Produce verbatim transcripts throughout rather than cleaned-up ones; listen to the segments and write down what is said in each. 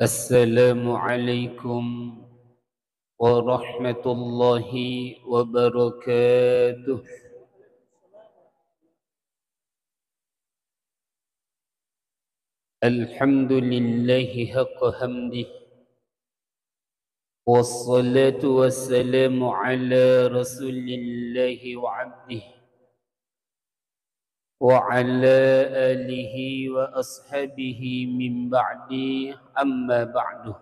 Assalamualaikum warahmatullahi wabarakatuh. Alhamdulillahi haqqa hamdih. Wassalatu wassalamu ala rasulillahi wa abdih. Wa ala alihi wa ashabihi min ba'di, amma ba'du.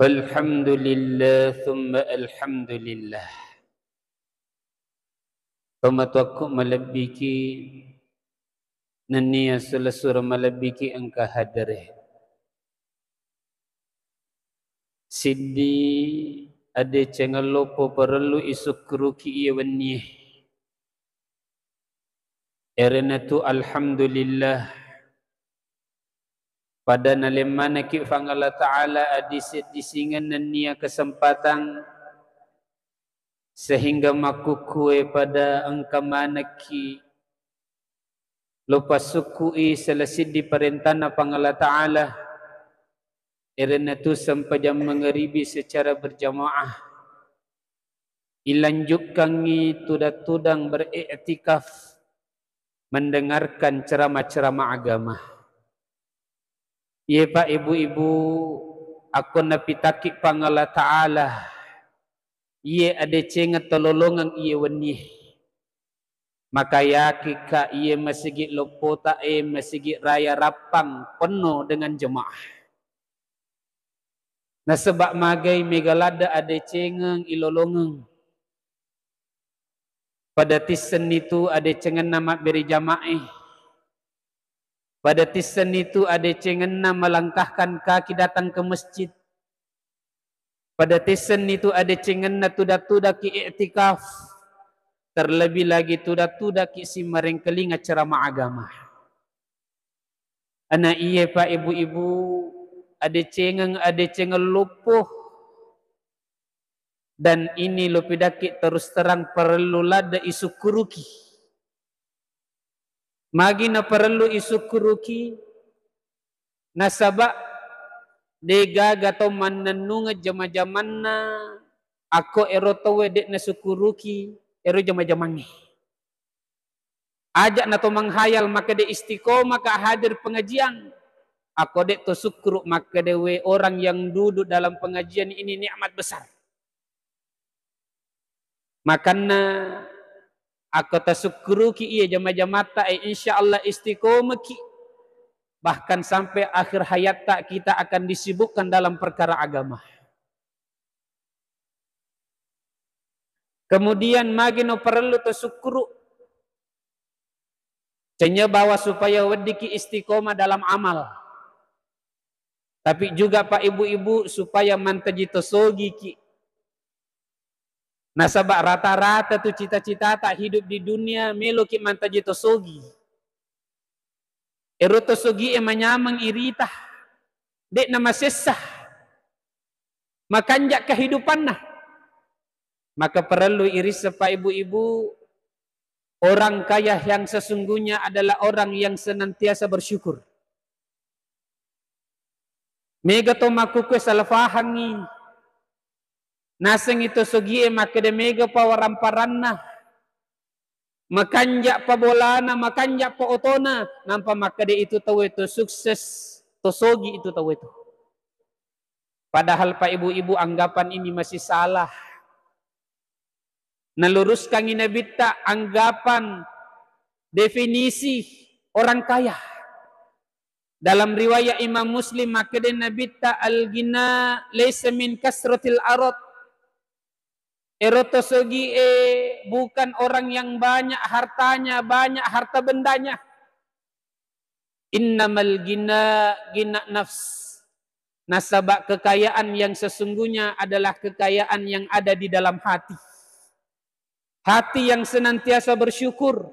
Alhamdulillah, thumma alhamdulillah. Tomatoakku malebbiki, nennia sula-sura malebbiki engka hadere. Siddi adecengeng loppo parellu isukkuruki iye wennie. Erenatu alhamdulillah, pada nalem manekki Puang Allah Ta'ala adise-, disingeng nennia kesempatan sehingga makkukkue pada engka manekki lo passukku'i sala siddi parentana Puang Allah Ta'ala, erenatu sempajang mangaribi secara berjamaah, ilanjutkangngi tudang-tudang beriktikaf mendengarkan ceramah-ceramah agama. Iye, Pak, Ibu-ibu, akko napitakki Puang Allah Ta'ala, iye adecengeng tololongeng iye wennie. Maka yakin, Kak, iye masigi loppota e, Masigi Raya Rappang, penuh dengan jemaah. Nasaba magai mega ladde adecengeng ilolongeng. Pada tissennitu adecengenna mabbere jamaah e. Pada tissennitu adecengenna melangkahkan kaki datang ke masjid. Pada tissennitu adecengenna tudang-tudangki iktikaf. Terlebih lagi tudang-tudangki simarengkalinga ceramah agama. Ana iye, Pak, Ibu-ibu, adecengeng, adecengeng loppo. Dan ini lo pidakki terus terang parellu ladde isukkuruki. Magi na parellu isukkuruki? Nasaba degaga tau mannennungeng jama-jamanna akko ero tauwe de nasukkuruki ero jama-jamangnge. Aja na to menghayal makkeda istiqomah ka hadir pengajian. Akko de to sukkuru makkeda we orang yang duduk dalam pengajian ini nikmat besar. Makanna akko tasukkuruki iya jama-jamatta e, insya Allah istiqomahki. Bahkan sampai akhir hayatta kita akan disibukkan dalam perkara agama. Kemudian magi no parellu to sukkuru. Cenye bawa supaya weddiki istiqomah dalam amal. Tapi juga Pak Ibu-ibu supaya mantaji to sogiki. Nasaba rata-rata tu cita-citata hidup di dunia meloki mantaji to sogi. Ero to sogie manyameng irita, de'na masessa, makanja kehidupanna. Maka parellu irisseng, Pak, Ibu-ibu, orang kaya yang sesungguhnya adalah orang yang senantiasa bersyukur. Mega to makkukkue salah fahangngi. Nasengngi to sogie makkeda mega pa waramparanna, makanja pa bolana, makanja pa otona, nampa makkeda itu tauwe to sukses, to sogi itu tauwe to. Padahal, Pak, Ibu-ibu, anggapan ini masih salah. Naluruskangngi Nabitta anggapan definisi orang kaya. Dalam riwayat Imam Muslim, makkeda Nabitta, "Al-ghina laisa min kasratil arad." Ero to sogie bukan orang yang banyak hartanya, banyak harta bendanya. Innamal ghina ghina nafs. Nasaba kekayaan yang sesungguhnya adalah kekayaan yang ada di dalam hati. Hati yang senantiasa bersyukur.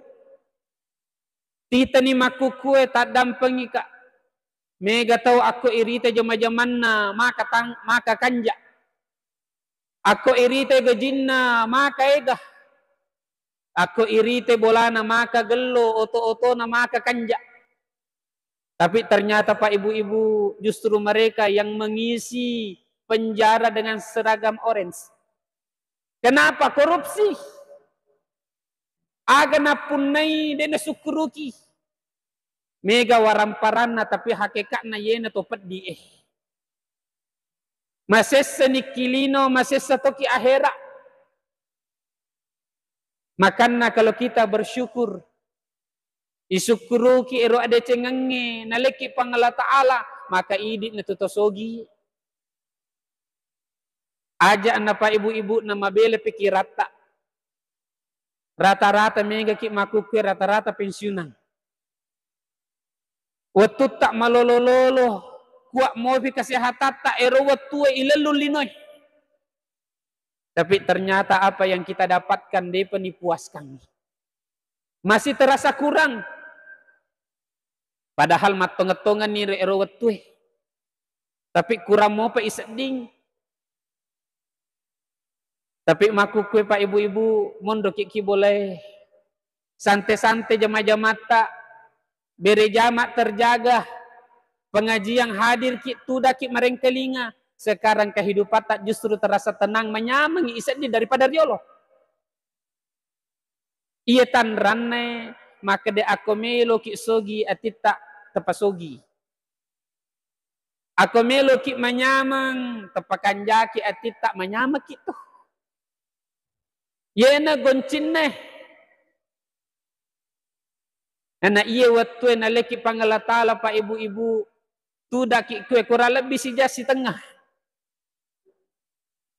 Titani makkukkue taddampengika. Mega tau akko irita jama-jamanna maka tang-, maka kanja. Akko irita gajinna maka ega. Akko irita bolana maka gello, oto-otona maka kanja. Tapi ternyata, Pak, Ibu-ibu, justru mereka yang mengisi penjara dengan seragam orange. Kenapa? Korupsi. Aga napunnai de' nasukkuruki. Mega waramparanna, tapi hakekatna yena to peddi e. Masessa nikki lino, masessa toki ahera. Makanna kalau kita bersyukur, isukkuruki ero adecengengnge nalekki Puang Allah Ta'ala, maka idi' na tu tosogi. Aja' na, Pak, ibu-ibu na mabela pikiratta. Rata-rata megaki makkukkue, rata-rata pensiunan. Wettutta malolo-lolo, kuat mopi kesehatatta, ero wettue ilellung linoe. Tapi ternyata apa yang kita dapatkan depa nipuaskan. Masih terasa kurang. Padahal mattonget-tongenni ero wettue. Tapi kurang mopa isedding. Tapi makkukkue, Pak, ibu-ibu, monroki ki bolae. Sante-sante jama-jamatta, bere jama terjaga, pengajian hadir ki, tudaki marengkalinga. Sekarang kehidupatta justru terasa tenang, manyameng isedding daripada riolo. Iya tanrannae makkeda, akko meloki sogi atitta, tepasogi. Akko meloki manyameng, tepakanjaki atitta, manyamekki tu. Yena goncinna. Nana iya wettue nalekki Puang Allah Ta'ala, Pak, ibu-ibu, tudaki kue kurang lebih sijang sitengnga.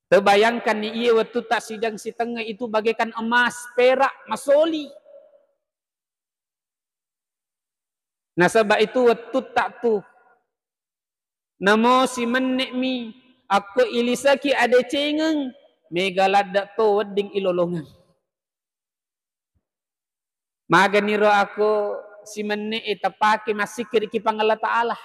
Tebayangkanni iya wettutta sijang sitengnga itu bagaikan emas, perak, masoli. Nasaba itu wettutta tu namo simenne'mi, akko ilisaki adecengeng, mega ladde' to wedding ilolongeng. Maganiro akko simenne'e tapake massikkiriki Puang Allah Ta'ala.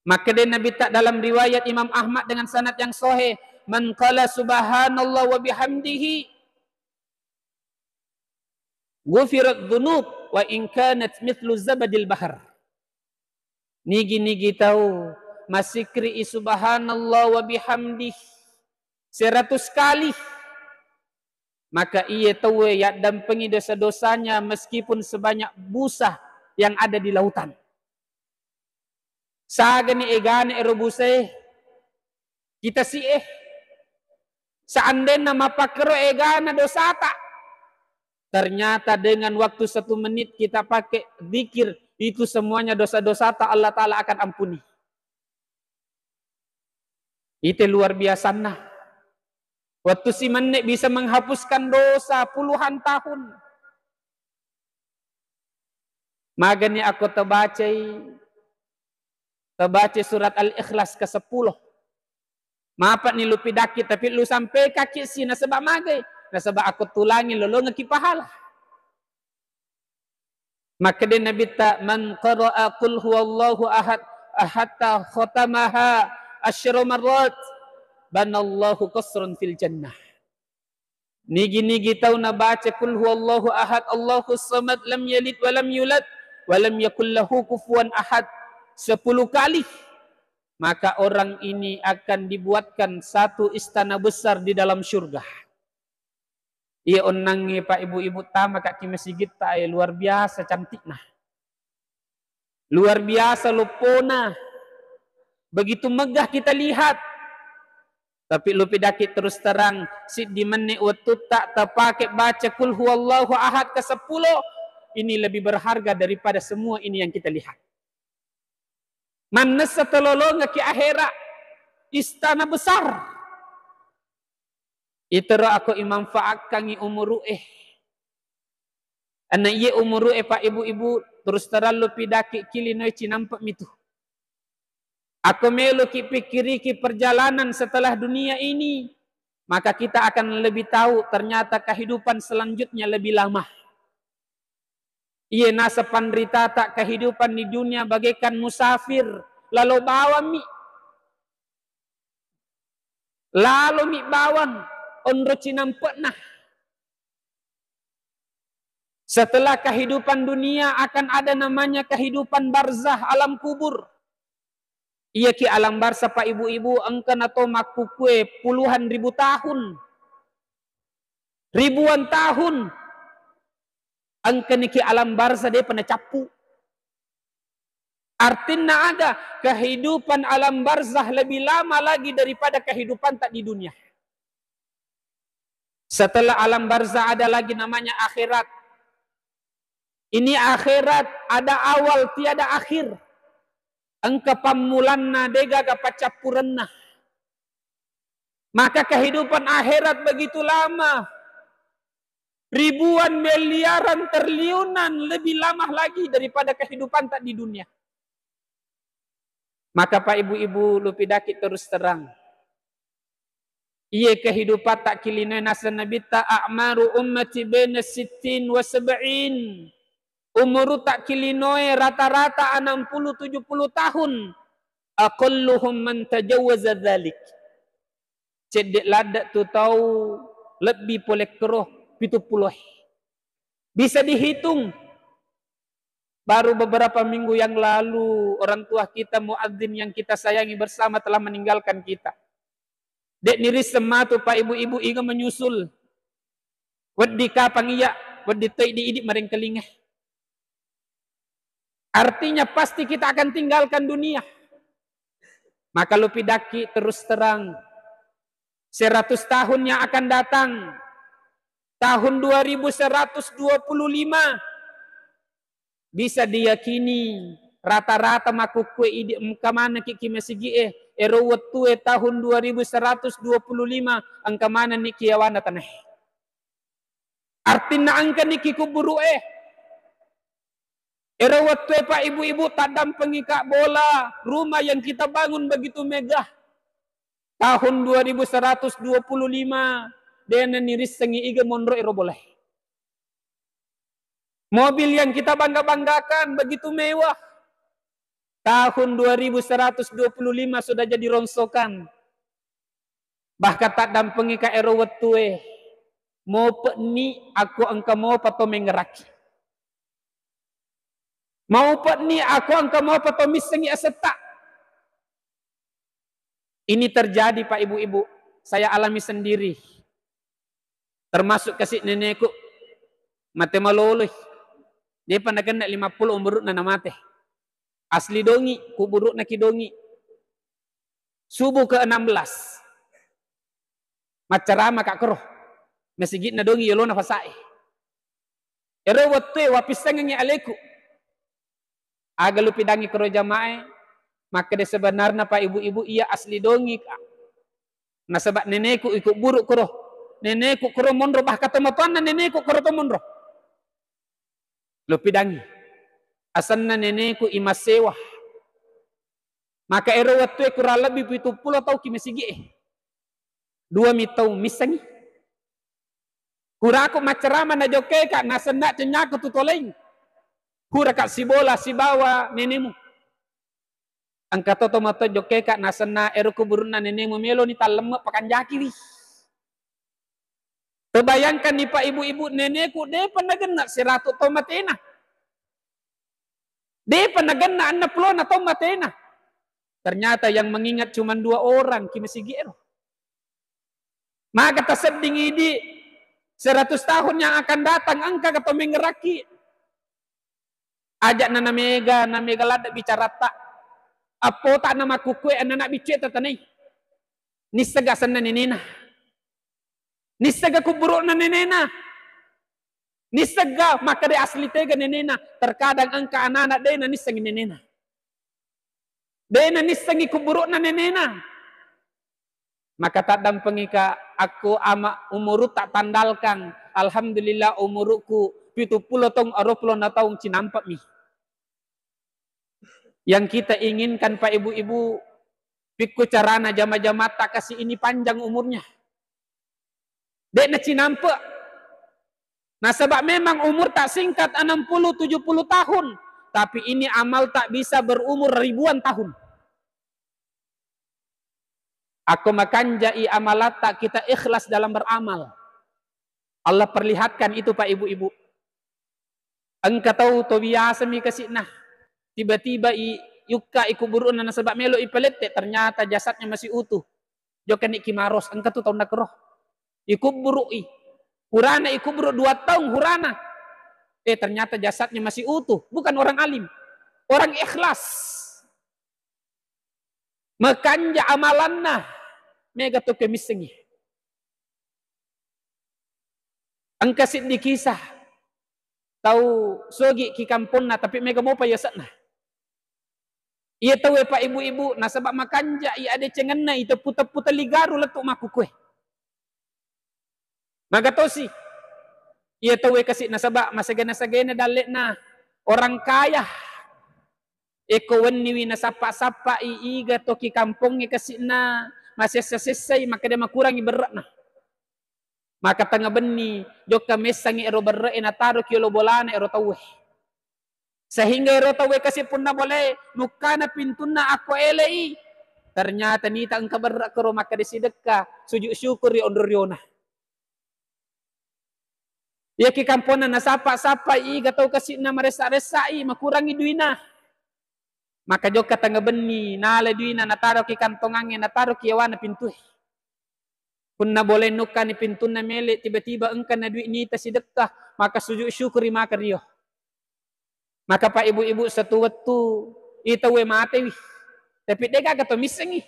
Makkeda Nabitta dalam riwayat Imam Ahmad dengan sanad yang sahih, "Man qala subhanallah wa bihamdihi, ghufirat dzunub wa in kanat mithlu zabadil bahar." Nigi-nigi tau massikkiri subhanallah wa bihamdih seratus kali, maka iye tauwe yaddampengi dosa-dosanya meskipun sebanyak busa yang ada di lautan. Sagani egana ero busae, kita si eh. Seandainya mappakkero egana dosata, ternyata dengan waktu satu menit kita pakai zikir, itu semuanya dosa-dosata Allah Ta'ala akan ampuni. Itu luar biasanna. Waktu si menne bisa menghapuskan dosa puluhan tahun. Magani akko tabacai, tabaca surat Al-Ikhlas ke sepuluh. Mapa'ni lu pidakki, tapi lu sampekakki si nasaba magai, nasaba akko tulangi lolongekki pahala. Makkeda Nabitta, "Man qara'a qul huwallahu ahad, hatta khatamaha asyra marrat, banallahu qasran fil jannah." Nigi-nigi tau nabaca qul huwallahu ahad, Allahus samad, lam yalid wa lam yulad, wa lam yakul lahu kufuwan ahad sepuluh kali, maka orang ini akan dibuatkan satu istana besar di dalam surga. Iya onnangnge, Pak, ibu-ibu, tamakakki masigitta e, luar biasa cantikna. Luar biasa loppona. Begitu megah kita lihat. Tapi lu pidakki terus terang, siddi menne wettutta tapake baca qul huwallahu ahad ke sepuluh, ini lebih berharga daripada semua ini yang kita lihat. Mannessa tololongekki ahera, istana besar. Itero akko imanfaatkangngi umuru'e. Anna iye umuru'e, Pak, ibu-ibu, terus terang lu pidakki ki linoe cinampe' mitu. Akko meloki pikkiriki perjalanan setelah dunia ini, maka kita akan lebih tahu ternyata kehidupan selanjutnya lebih lama. Iye nasa panritata kehidupan di dunia bagaikan musafir, lalo bawammi. Lalomi bawang onro cinampe'na. Setelah kehidupan dunia akan ada namanya kehidupan barzah, alam kubur. Iyaki alam barzah, Pak, Ibu-ibu, engka nato makkukkue puluhan ribu tahun. Ribuan tahun. Engka niki alam barzah depa nacappu. Artinya ada kehidupan alam barzah lebih lama lagi daripada kehidupan tak di dunia. Setelah alam barzah ada lagi namanya akhirat. Ini akhirat ada awal tiada akhir. Engka pammulanna, degaga paccappurenna. Maka kehidupan akhirat begitu lama. Ribuan, miliaran, triliunan lebih lama lagi daripada kehidupan tak di dunia. Maka, Pak, Ibu-ibu, lupidaki terus terang. Iye kehidupan tak kilinoe naseng Nabitta, "A'maru ummati baina sittin wa sab'in." Umuru tak kilinoe rata-rata enam puluh tujuh puluh tahun. "Aqalluhum man tajawwaza dzalik." Cedde ladde tu tau lebbi pole kero pitu puluh. Bisa dihitung. Baru beberapa minggu yang lalu, orang tua kita, muadzin yang kita sayangi bersama, telah meninggalkan kita. Dek nirisseng matu, Pak, Ibu-ibu, iga menyusul. Weddi kapang iya, weddi toi di idi marengkelinga. Artinya pasti kita akan tinggalkan dunia. Maka lupidaki terus terang. Seratus tahun yang akan datang, tahun dua ribu seratus dua puluh lima, bisa diyakini rata-rata makkukkue idi engka manekki ki masigi'e, ero wettue tahun dua ribu seratus dua puluh lima engka manenni ki yawana tanae. Artinna engkani ki kuburu'e. Ero wettue, Pak, Ibu-ibu, taddampengika bola rumah yang kita bangun begitu megah. Tahun dua ribu seratus dua puluh lima, dena nirissengi iga monro ero bolae. Mobil yang kita bangga-banggakan begitu mewah. Tahun dua ribu seratus dua puluh lima sudah jadi rongsokan. Bahkan taddampengika ero wettue, mope'ni akko engka mopa to mengeraki. Mope'ni akko engka mopa to missengi asetta. Ini terjadi, Pak, Ibu-ibu. Saya alami sendiri. Termasuk kasi neneku, mate maloloi. Depa nagenna lima puluh umuru'na namate. Asli dongi, kuburu'na ki dongi. Subuh ke enam belas. Maccarama ka kero. Masigi'na dongi yolona fasae. Ero wettue wapissengengi aleku. Aga lupidangi kero jamae, makkeda sebenarna, Pak, Ibu-ibu, iya asli dongi ka. Nasaba neneku ikuburu kero. Neneku kero monro, bahkan tomatoanna neneku kero to monro. Lupidangi. Asenna neneku Imasewa. Maka ero wettue kurang lebih pitu puluh tau ki masigi'e. Dua mi tau missengi. Kurako maccarama najokkeka, nasenna cennyako tu toleng. Huraka sibola sibawa nenemu. Engka to tomato jokkeka, nasenna ero kuburunna nenemu meloni tallemme pakanjakiwi. Tebayangkanni, Pak, Ibu-ibu, neneku depa nagenna seratu tau matena. Depa nagenna enneng pulona tau matena. Ternyata yang mengingat cuma dua orang ki masigi'ero. Maka tasedding idi, seratus tahun yang akan datang engka ga to mengeraki. Aja'na namega, namega ladde bicaratta. Appota namakukkue anana biccue tatanai. Nissega asenna nenena. Nissega kuburu'na nenena. Nissega makkeda asli tega nenena. Terkadang engka anana de nanissengi nenena. De nanissengi kuburu'na nenena. Maka taddampengika akko ama umuru tak tandalkang. Alhamdulillah, umuruku pitu pulo taung, aruwa pulona taung cinampe'mi. Yang kita inginkan, Pak, Ibu-ibu, pikku carana jama-jamatta kasi ini panjang umurnya. De nacinampe. Nasaba memang umur tak singkat, enam puluh tujuh puluh tahun, tapi ini amal tak bisa berumur ribuan tahun. Akko makanjai amalatta, kita ikhlas dalam beramal. Allah perlihatkan itu, Pak, Ibu-ibu. Engka tau to biasa mi kasi'na, tiba-tiba i, yukka i kuburu'na nasaba melo i palette, ternyata jasadnya masih utuh. Jokka ni kimaros, engka tu taunna kero. Ikuburu i. Hurana ikuburu dua tahun hurana. Eh, ternyata jasadnya masih utuh. Bukan orang alim. Orang ikhlas. Makanja amalanna. Mega to kemissengi. Engka siddi kisah. Tau sogi ki kamponna, tapi mega mopa yase'na. Iya tauwe, Pak, ibu-ibu, nasaba makanja i adecengenna, iteppu-teppu teligaru lettu makkukue. Magatosi. Iya tauwe kasi nasaba masagena-sagena dalle'na orang kaya. Eko wenniwi nasappa-sappai iga toki kampongnge kasi'na masessa-sessai, makkeda makurangi berre'na. Maka tengnga benni jokka messangngi ero berre'e nataroki yolo bolana ero tauwe. Sehingga ero tauwe kasi punna bolae nukkana pintunna akko ele'i, ternyata nita engka berre' kero makkeda sidekka, sujud syukur ri onro riona. Iyaki kamponna nasappa-sappai iga tau kasi'na maressa-ressa'i, makurangi duina. Maka jokka tengnga benni, nala duina, nataroki kantongangnge, nataroki yawana pintue. Punna bolae nukkani pintunna mele, tiba-tiba engkana dui nita sidekka, maka sujud syukuri maka rio. Maka, Pak, ibu-ibu, satu wettu i tauwe matewi, tapi degaga to missengi.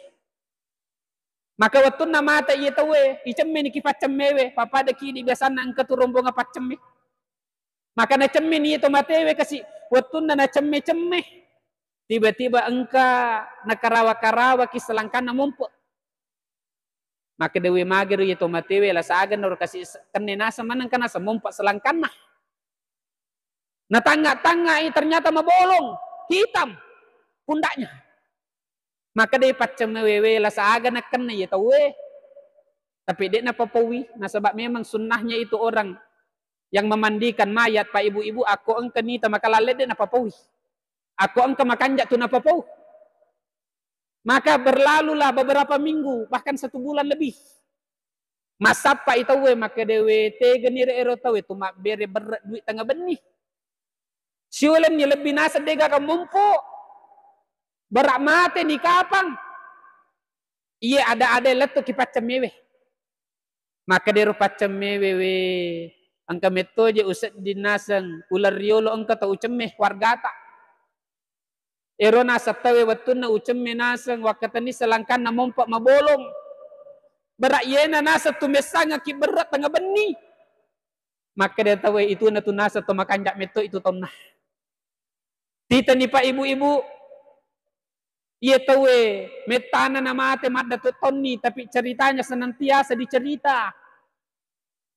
Maka wettunna mate iye tauwe, icemmeni ki paccemmewe, pappadaki idi biasanna engka tu rombongan paccemme. Maka nacemmeni iye to matewe kasi, wettunna nacemme-cemme, tiba-tiba engka nakarawa-karawaki selangkanna mompo. Makkedawe magero iye to matewe, la saga naro kasi kenne naseng maneng ka naseng mompo selangkanna. Natangnga-tangngai, ternyata mabolong, hitam pundaknya. Makkedai paccemmewewe, la saga nakkenna iye tauwe. Tapi de' napapaui, nasaba memang sunnahnya itu orang yang memandikan mayat, Pak, ibu-ibu, akko engka nita makalalle de' napapaui. Akko engka makanja tu napapau. Maka berlalulah beberapa minggu, bahkan satu bulan lebih. Massappai tauwe, makkedawe tegani re ero tauwe tu mabbere berre' dui tengnga benni. Siulenni lebbi naseng degaga mompo. Bara' mateni kapang. Iye ada-ada lettuki paccemmewe. Makkedero paccemmewe, we, engka mettoje usedding naseng, uleng riolo engka tau ucemme wargata. Ero naseng tauwe wettunna ucemme naseng, wakkatenni selangkanna mompo mabolong. Bara' iyena naseng tu messangaki berre' tengnga benni. Makkeda tauwe, ituna tu naseng to makanja metto itu taunna. Titani, Pak, ibu-ibu, iye tauwe mettana namate madda tu taunni, tapi ceritanya senantiasa dicerita.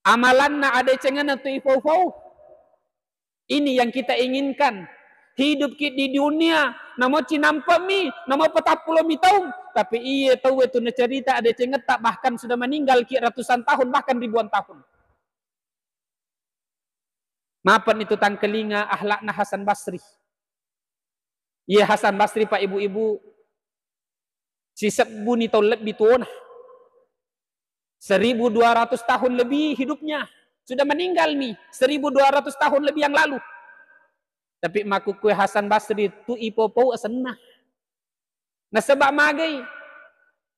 Amalanna adecengenna tu ifau-fau. Ini yang kita inginkan. Hidupki di dunia, namo cinampemi, namo patappulomi taung, tapi iye tauwe tu nacerita adecengetta, bahkan sudah meninggal ki ratusan tahun, bahkan ribuan tahun. Mapan itu tangkelinga akhlakna Hasan Basri. Iye Hasan Basri, Pak, ibu-ibu, sisebbuni taung lebbi tuona. Seribu dua ratus tahun lebih hidupnya. Sudah meninggal mi seribu dua ratus tahun lebih yang lalu. Tapi makkukue Hasan Basri tu ipopou asenna. Nasaba magai?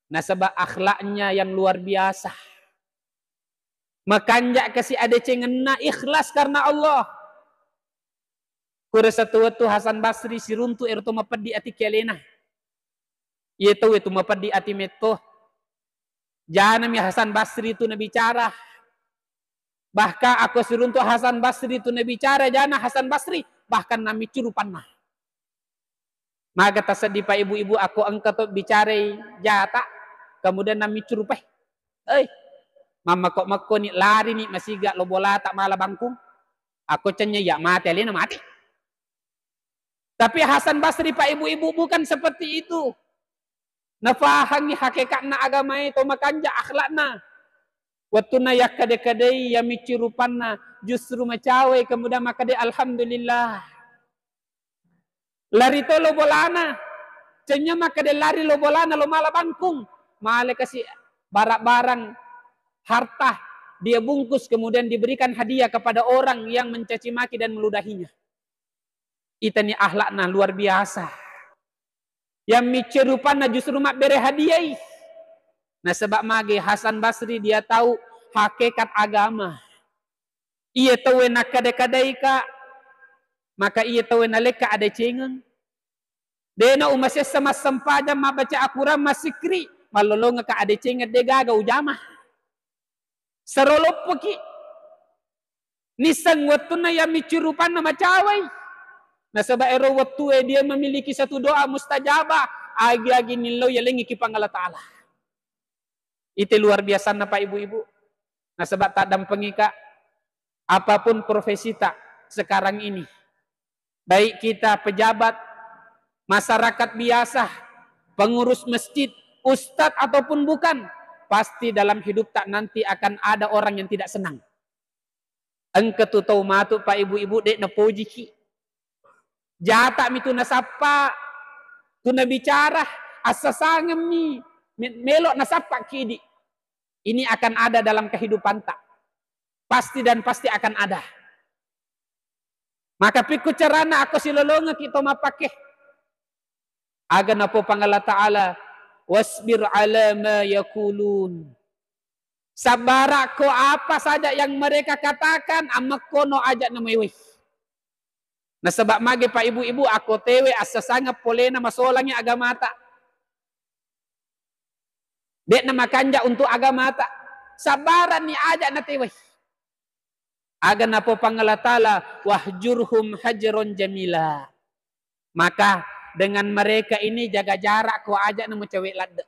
Nasaba akhlaknya yang luar biasa. Makanja kasi adecengenna, ikhlas karena Allah. Kura satu wettu Hasan Basri siruntu ero to mapeddi ati ki alena. Iye tauwe tu mapeddi ati metto. Janami Hasan Basri tu nabicara. Bahkan akko siruntu Hasan Basri tu nabicara, jana Hasan Basri, bahkan namiccu rupanna. Maga taseddi, Pak, ibu-ibu, akko engka to bicarai jata, kemudian namiccu rupai. Oi, mammako-makkoni, larini masiga lo bolata mala bangkung. Akko cennya iya mate, alena mate. Tapi Hasan Basri, Pak, ibu-ibu, bukan seperti itu. Nafahangi hakekatna agamae, to makanja akhlakna. Wettunna yakkade-kadei, yamicci rupanna, justru macawai, kemudian makkade, "Alhamdulillah." Lari to lo bolana. Cennya makkade lari lo bolana, lo mala bangkung. Male kasi barang-barang harta dia bungkus, kemudian diberikan hadiah kepada orang yang mencaci maki dan meludahinya. Itani akhlakna luar biasa. Yang micce rupanna justru mabbere hadiai. Nasaba mage Hasan Basri, dia tahu hakikat agama. Iya tauwe nakkada-kadaika, maka iya tauwe nalekka adecengeng. Dena umasessa massempajang, mabbaca Al-Quran, massikri, mallolongeka adecengeng, degaga ujama. Sero loppoki. Nisseng wettunna yang micci rupanna macawai. Nasaba ero wettue dia memiliki satu doa mustajabah, agi-agi nillau yalengi ki Puang Allah Ta'ala. Ite luar biasanna, Pak, Ibu-ibu. Nasaba taddampengika, apapun profesita sekarang ini, baik kita pejabat, masyarakat biasa, pengurus masjid, ustadz ataupun bukan, pasti dalam hidupta nanti akan ada orang yang tidak senang. Engka tu tau matu, Pak, Ibu-ibu, de' napojiki. Jata'mi tu nasappa, tu nabicara, assasangemmi me-, melo' nasappa kidi. Ini akan ada dalam kehidupanta. Pasti dan pasti akan ada. Maka pikku carana akko silolongeki to mappake. Aga napau Puang Allah Ta'ala, "Wasbir ala ma yakulun." Sabbarakko apa saja yang mereka katakan, amekkono aja namewai. Nasaba mage, Pak, Ibu-ibu, akko tewe assasangeng polena masolangi agamata. De'na makanja untuk agamata. Sabbaranni aja natewai. Aga napau Puang Allah Ta'ala, "Wahjurhum hajron jamila." Maka dengan mereka ini jaga jarak ko aja na mucawe ladde.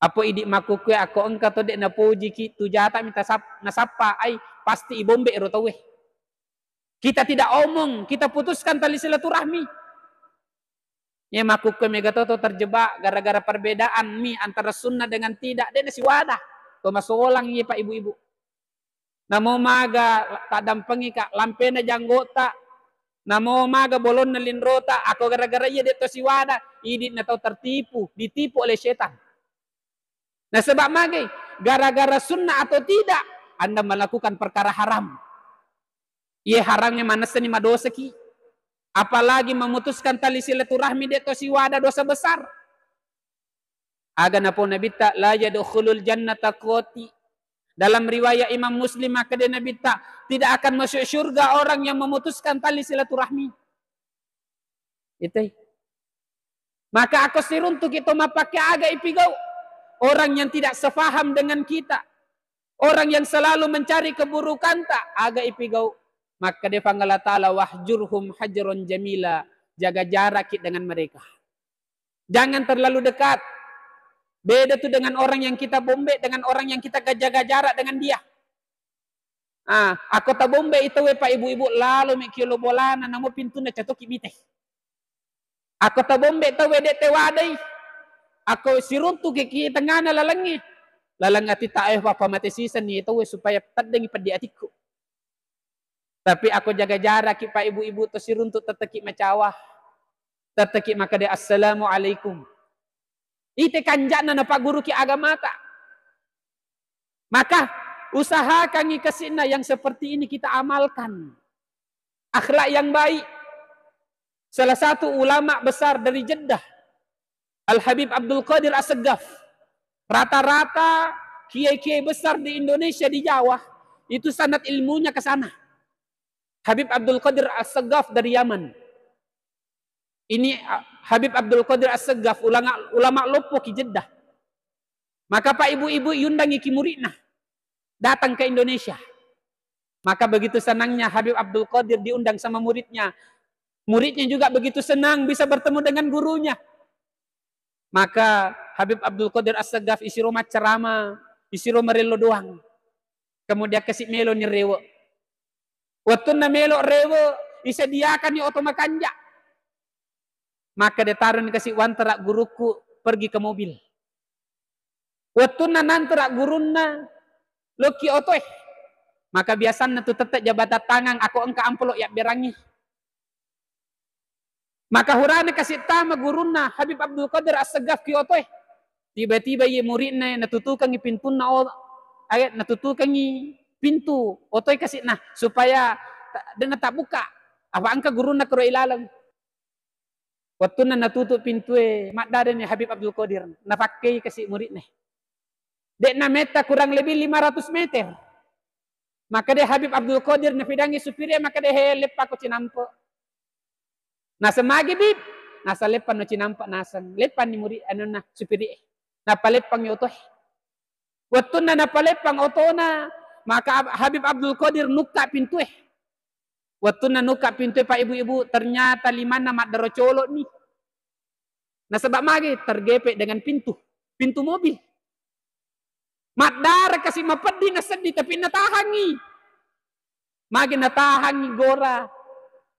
Apo idi makkukue akko engka to de napojiki tu jata'mi tasap-, nasappa ai pasti ibombe ero tauwe. Kita tidak omong, kita putuskan tali silaturahmi. Ye makkukkue mega to, to terjebak gara-gara perbedaan mi antara sunnah dengan tidak, de nasiwada. To masolang ye, Pak, Ibu-ibu. Namo maga taddampengika, lampena janggota, namo maga bolonna linrota, ako gara-gara iya de to siwada, idi na tau tertipu, ditipu oleh setan. Nasaba magai, gara-gara sunnah atau tidak, Anda melakukan perkara haram. Iye haramnya manessani madosaki. Apalagi memutuskan tali silaturahmi de to siwada, dosa besar. Aga napau Nabitta, "La yadkhulul jannata qati." Dalam riwayat Imam Muslim, makkeda Nabitta, "Tidak akan masuk surga orang yang memutuskan tali silaturahmi." Itu. Maka ako siruntuki to mappake aga ipigau. Orang yang tidak sepaham dengan kita. Orang yang selalu mencari keburukanta, aga ipigau. Makkeda Puang Allah Ta'ala, "Wahjurhum hajron jamila." Jaga jarakki dengan mereka. Jangan terlalu dekat. Beda tu dengan orang yang kita bombe, dengan orang yang kita jaga jarak dengan dia. Ah, ako tabombe i tauwe, Pak, Ibu-ibu, lalo mi kiolo bolana, namo pintunna catoki mite. Ako tabombe tauwe de tewadai, ako siruntuki ki tengana lalengnge, laleng ati ta, eh, papa mate sisenni tauwe supaya teddengi peddi atikku. Tapi ako jaga jarakki, Pak, Ibu-ibu, to siruntu tetteki macawa, tetteki makkeda, "Assalamualaikum." Ite kanja'na napagguruki agamata. Maka usahakangi kasi'na yang seperti ini kita amalkan. Akhlak yang baik. Salah satu ulama besar dari Jeddah, Al-Habib Abdul Qadir Assegaf. Rata-rata kiai-kiai besar di Indonesia, di Jawa, itu sanad ilmunya ke sana. Habib Abdul Qadir Assegaf dari Yaman. Ini, ah, Habib Abdul Qadir Assegaf, ulama, ulama loppo ki Jeddah. Maka, Pak, Ibu-ibu, iundangi ki muridna datang ke Indonesia. Maka begitu senangnya Habib Abdul Qadir diundang sama muridnya. Muridnya juga begitu senang bisa bertemu dengan gurunya. Maka Habib Abdul Qadir Assegaf isiro maccarama, isiro marello doang. Kemudian kasi melo ni rewe. Wettunna melo rewe, isediakanni oto makanja. Maka ditaroni kasi, "Wantara gurukku pergi ke mobil." Wettunna nantara gurunna lokki otoe. Maka biasanna tu tette jabatan tangan ako engka amplop yabberangi. Maka hurana kasi tama gurunna Habib Abdul Qadir Assegaf ki otoe. Tiba-tiba iye muridna natutukangi pintunna o-, eh, natutukangi pintu otoe kasi, nah, supaya ta-, dena tabbuka. Apa engka gurunna koro ilaleng. Wettunna natutu pintue, maddarani Habib Abdul Qadir, napakkei kasi muridna. De'na metta kurang lebih lima ratus meter. Maka de Habib Abdul Qadir nafidangi supiri, maka de, "He, leppako cinampe." Naseng, "Magi, Bib?" Naseng, "Leppanno cinampe." Naseng, leppanni murid anunna supiri. Nappa leppangi otoe. Wettunna napaleppang otona, maka Ab-, Habib Abdul Qadir nukka pintue. Wettunna nukka pintue, Pak, Ibu-ibu, ternyata limanna maddaro colo'ni. Nasaba magi? Tergepek dengan pintu, pintu mobil. Maddara kasi mapeddi naseddi, tapi natahangi. Magi natahangi gora?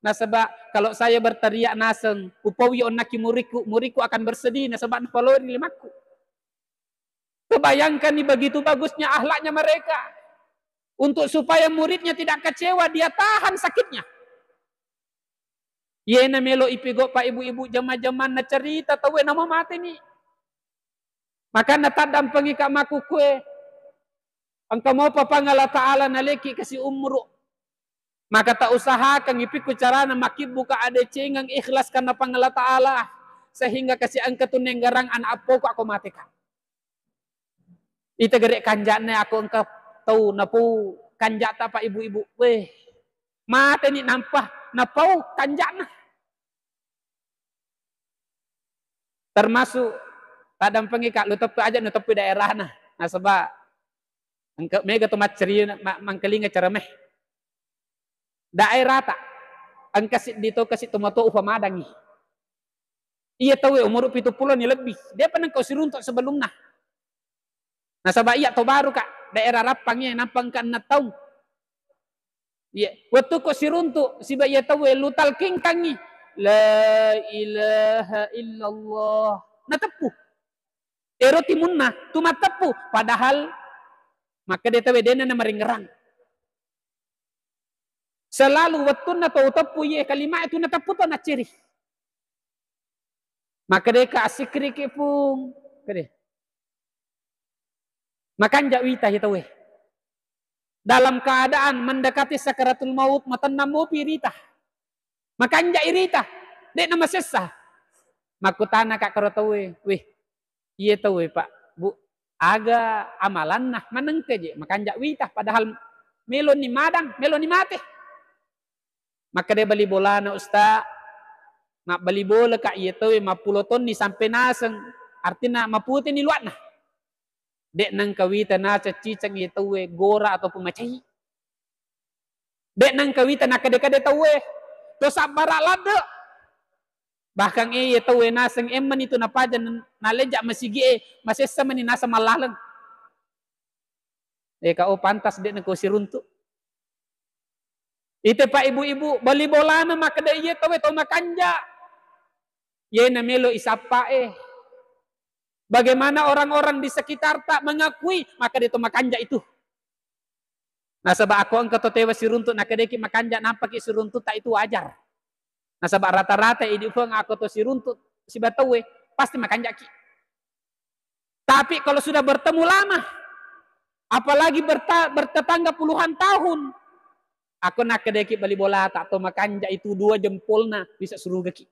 Nasaba kalau saya berteriak naseng, "Upaui onnaki murikku, murikku akan bersedih, nasaba napalori limakku." Kebayangkan nih begitu bagusnya akhlaknya mereka. Untuk supaya muridnya tidak kecewa, dia tahan sakitnya. Yena melo ipigau, Pak, Ibu-ibu, jama-jamanna cerita tauwe namo mateni. Makana taddampengika makkukue, engka mopa Puang Allah Ta'ala naleki kasi umuru. Maka tausahakan ipikku carana makkibbuka adecengeng ikhlas karena Puang Allah Ta'ala, sehingga kasi engka tu nenggarang anak appoku ako mateka. Ita gere kanja'na ako engka tau napau kanja'ta, Pak, Ibu-ibu. Weh, mateni nampa napau kanja'na. Termasuk taddampengika, lu teppu aja, nu teppu daerahna. Nasaba engka mega tu macceri ma-, mangkalinga cerame. Daerata engka siddi to kasi tomatoa ufa madangi. Iya tauwe umuru pitu pulo ni lebbi, depa nengka siruntu sebelumna. Nasaba iya to baru, Kak, daerah Rappang iya, nampa engka enneng taung. Iya, wettu ko siruntu siba iya tauwe lu talkingkangi, "La ilaha illallah." Nateppu. Ero timunna tu mateppu, padahal makkeda tauwe dena namaringerang. Selalu wettunna to uteppu iye kalimae tu nateppu to nacceri. Makkedeka, "Assikkiriki, Pung." Kede. Makanja wita iye tauwe. Dalam keadaan mendekati sakaratul maut, matennang mopi rita. Makanja irita. De'na masessa. Makkutanaka karo tauwe, "Weh, iye tauwe, Pak, Bu, aga amalanna manengka je makanja wita, padahal meloni madang, meloni mate." Makkeda bali bolana, "Usta, mabbali bola, Kak, iye tauwe mappulo tonni sampe naseng, artina maputeni luwa'na. De' nengka wita naceng-ciceng iye tauwe gora ataupun macai. De' nengka wita nakkeda-keda tauwe, to sabbara ladde'. Bahkan iye tauwe naseng emmani tu napaja naleja masigi'e, masessa mani naseng mallaleng." Eka, oh, pantas de' nengka siruntu. Ite, Pak, Ibu-ibu, bali bolana makkeda iye tauwe to makanja. Iye namelo isappae. Bagaimana orang-orang di sekitarta mengakui makkeda to makanja itu? Nasaba ako engka to tewa siruntu, nakkedaki makanja nampaki siruntuta itu wajar. Nasaba rata-rata idi puang ako to siruntu siba tauwe pasti makanjaki. Tapi kalau sudah bertemu lama, apalagi berta-, bertetangga puluhan tahun, ako nakkedaki bali bolata to makanja itu dua jempolna bisa surugaki.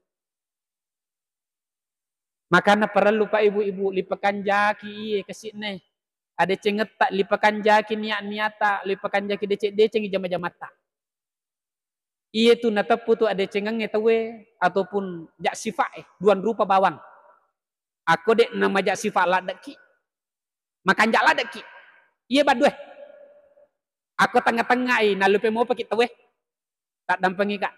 Makana parellu, Pak, Ibu-ibu, lipakanjaki iye kasi'ne. Adecengetta lipakanjaki niat-niatta, lipakanjaki deceng-decengi jama-jamatta. Iye tu nateppu tu adecengengnge tauwe ataupun ja sifa'e, duan rupa bawang. Ako de' namaja sifa laddeki, makanja laddeki. Iye baddue. Ako tengnga-tengngai, nallupe mopaki tauwe. Taddampengika.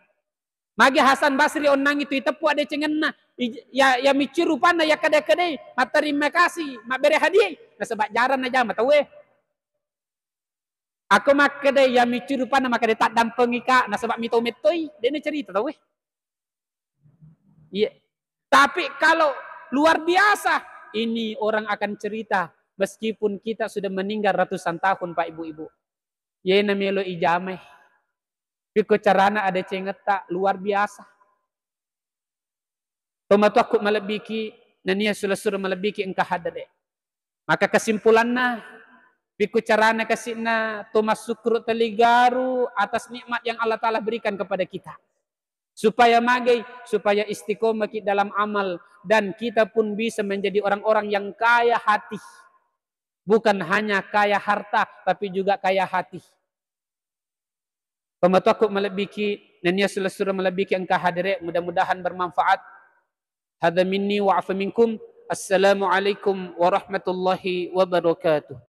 Magi Hasan Basri onnangi tu iteppu adecengenna, ij-, ya, ya micci rupanna, ya kada-kadai, matterima kasih, mabbere hadiah, nasaba jarang najama tauwe. Ako makkeda, ya micci rupanna makkeda taddampengika, nasaba mitau mettoi, de' nacerita tauwe. Iya. Tapi kalau luar biasa, ini orang akan cerita meskipun kita sudah meninggal ratusan tahun, Pak, Ibu-ibu. Yena melo ijamai. Pikko carana adecengetta luar biasa. Tomatoakku malebbiki, nania sula-sula malebbiki engka haddade. Maka kesimpulanna, pikku carana kasi'na to massukkuru teligaru atas nikmat yang Allah Ta'ala berikan kepada kita. Supaya magai, supaya istiqomah ki dalam amal, dan kita pun bisa menjadi orang-orang yang kaya hati. Bukan hanya kaya harta, tapi juga kaya hati. Pematuakku malebbiki, nennia selessureng malebbiki engka hadere, mudah-mudahan bermanfaat. Hadza minni wa afa minkum. Assalamualaikum warahmatullahi wabarakatuh.